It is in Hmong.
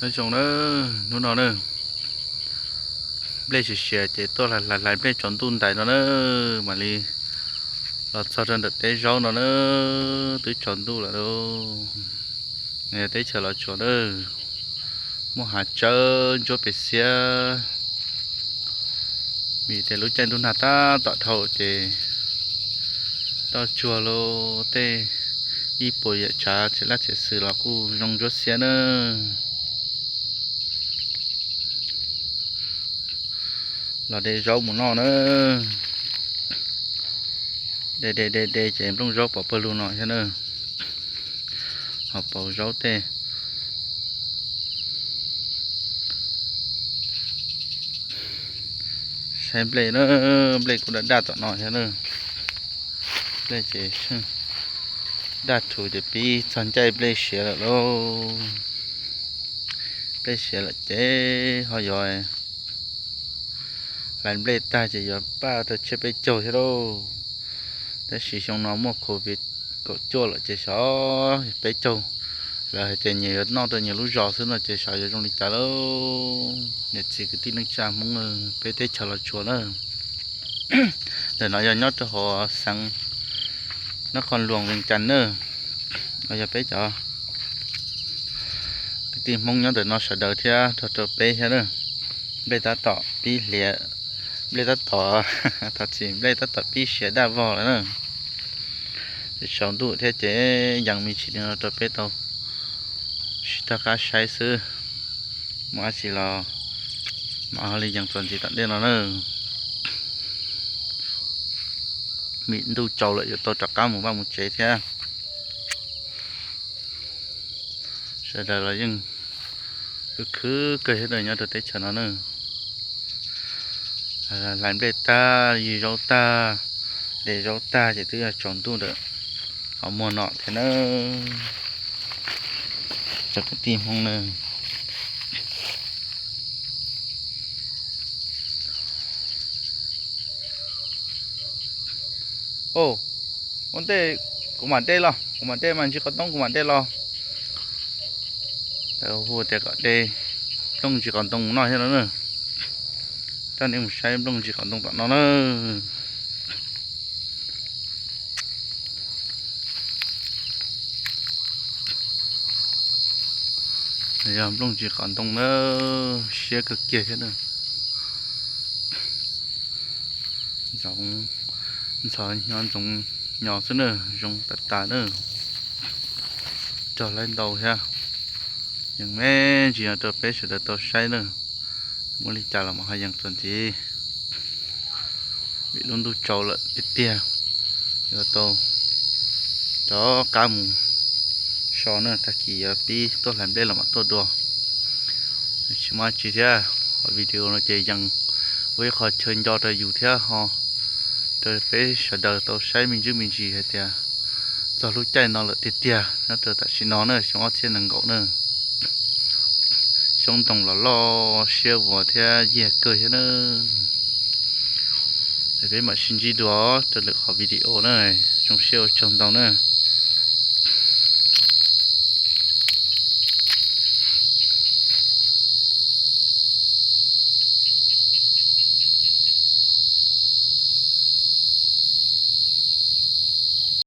Nyob zoo na, hnub no na, nplej siav siav ces tuaj hlais hlais nplej tsaus ntuj ntais no na, mam li los txog rau ntawm teb zaub no na, twb tsaus ntuj lawm lauj. Yog teb chaws Los Tsuas na, muaj hav tsawb ntsuab pes xiab, vim tias lub caij ntuj nag tab tom dhau ces toj tsuag los tej ib puas yam tsav txhia laj txhia xwm los kuj zoo ntsuab xiab na. Los de zaub mus noj na. De de de de ces nplooj zaub pov pawg lug no thiab na. Ho pauv zaub tej. Saib nplej na, nplej kuj daj daj tom no thiab na. Nplej ces daj rhuv ces pib txog ncaij nplej siav lawm lauj. Nplej siav lawm ces ho yuav hlais nplej tag ces yuav paj rau tsiab peb caug thiab lauj. Tab sis xyoo no muaj covid kaum cuaj lawm ces xyov peb caug, lawv hais tias nyias yuav noj rau nyias lub zos xwb no ces xyov yuav zoo li cas lauj. Niam txiv kwv tij neej tsa Hmoob peb teb chaws Los Tsuas na. Ntawm no yog nyob rau hauv xeev Nab Qhoos Luas Vees Cas na. Yog peb cov kwv tij Hmoob nyob ntawm no sawv daws thiab nrog rau peb thiab na. Nplej tab tom pib hliav, nplej tab tom, thov txim, nplej tab tom pib siav daj vog lawm na. Tsaus ntuj thiab ces yees me ntsis li no rau peb tau sib rov qab saib xwb. Muaj dab tsi los mam ho li yees txuas ntxiv tom ntej no na. Vim ntuj tsaus lawm yuav tau rov qab mus vaj mus tsev thiab. Sawv daws los yeej khwv khwv kawg thiab nyob rau teb chaws no na. Hlais nplej tag, yig zaub tag, de zaub tag ces twb yog tsaus ntuj ntawm qhov muag no thiab na. Cov kwv tij Hmoob na. Ua ntej kuv mam de los, kuv mam de mas ntsis qos ntoo kuv mam de los. Hu tias kom de nplooj ntsis qos ntoo mus noj thiab no na. Coj nej mus saib nplooj ntsis qos ntoo tom no na. Yog nplooj ntsis qos ntoo na, siab kawg kiag thiab na. Ntxhov nyo ntxoov nyo xwb na, zoo tas tas na. Rog laib ntau thiab. Yeej me ntsis no rau peb sawv daws tau saib na. Muaj li cas los mam ho yees txuas ntxiv. Vim lub ntuj tsaus lawm tiag tiag, yuav tau rov qab mus so na, tag kis yuav pib tuaj hlais nplej los mam tuaj dua. Tsis muaj dab tsi thiab, qhov video no ces yees ua ib qho chaw nco rau yus thiab ho rau peb sawv daws tau saib me ntsis me ntsis hais tias txog lub caij no lawm tiag tiag nyob rau tam sim no na, xyoo ob txhiab nees nkaum na. Xyoob ntoo los loj siab vuas thiab yiag kawg thiab na. Peb mam sib ntsib dua rau lwm qhov video na. Zoo siab ua tsaug ntau na.